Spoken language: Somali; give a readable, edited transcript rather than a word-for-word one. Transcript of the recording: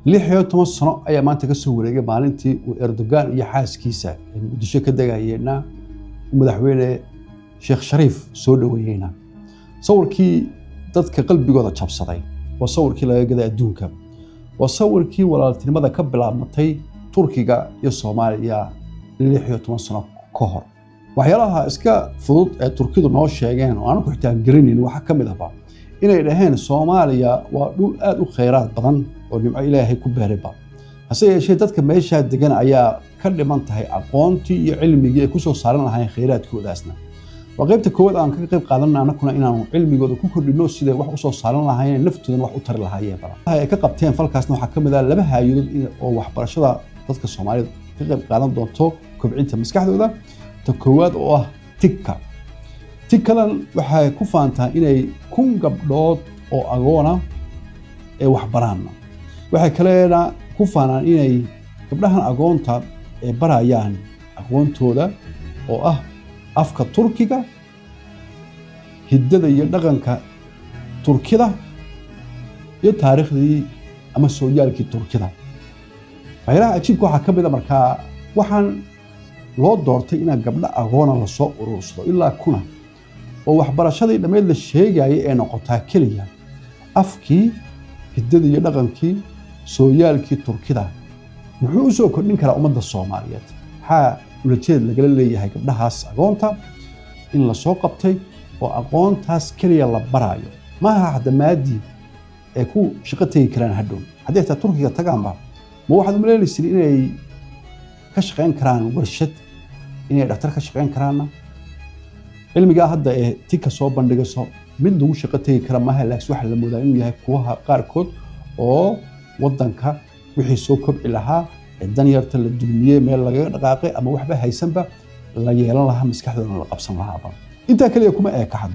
16 sano ayaa maanta ka soo wareegay maalintii uu Erdogan iyo xaaskiisa ay Muqdisho ka degayeenna, madaxweyne Sheekh Shariif soo dhoweeyeyna. Sawirkii dadka qalbigooda jabsaday waa sawirkii laga gaday adduunka, waa sawirkii walaaltinimada ka bilaabmatay Turkiga iyo Soomaaliya 16 sano ka hor. Waxyaalaha iska fudud ee Turkidu noo sheegeen oo aanu xitaa garanayn waxaa ka mid ahba inay dhaheen Soomaaliya waa dhul aad u khayraad badan oo nimco Ilaahay ku beerayba, hase yeeshee dadka meeshaa degan ayaa ka dhiman tahay aqoontii iyo cilmigii ay kusoo saaran lahaayeen khayraadkoodaasna. Waa qaybta koowaad aan kaga qayb qaadanna annakuna inaanu cilmigooda ku kordhino siday wax usoo saaran lahaayeen, naftoodana wax u tari lahaayeen. Badan ay ka qabteen falkaasna waxaa ka mid ah laba hay'adood oo waxbarashada dadka Soomaalida ka qayb qaadan doonto kobcinta maskaxdooda. Ta koowaad oo ah Tikka. Tikkadan waxay ku faantaa inay 1000 gabdhood oo agoona ee waxbaraanna. Waxay kalena ku faanaan inay gabdhahan agoonta ee barayaan aqoontooda oo ah afka Turkiga, hiddada iyo dhaqanka Turkida iyo taariikhdii ama sooyaalkii Turkida. Waxyaalaha cajiibka waxaa ka mid a markaa waxaan loo doortay inaa gabdho agoona lasoo urursado ilaa kuna oo waxbarashadii dhammeyd la sheegayay ee noqotaa keliya afkii, hiddadii iyo dhaqankii, sooyaalkii Turkida. Muxuu u soo kordhin karaa ummadda Soomaaliyeed? Maxaa ulajeed lagala leeyahay gabdhahaas agoonta in lasoo qabtay oo aqoontaas keliya la baraayo? Maaha hadda maadii ay ku shaqo tegi karaan hadhow haddii xitaa Turkiga tagaanba. Ma waxaad umaleynaysin inay ka shaqayn karaan warshad, inay dhaktar ka shaqayn karaanna? Cilmigaa hadda ee Tika soo bandhigayso mid lagu shaqo tegi kara maaha, laakiin waxaa la moodaa inuu yahay kuwaha qaarkood oo waddanka wixii soo kobci lahaa ee danyarta la dulmiyey, meel lagaga dhaqaaqay ama waxba haysanba la yeelan lahaa, maskaxdoodana la qabsan lahaaba. Intaa keliya kuma eeka hadda.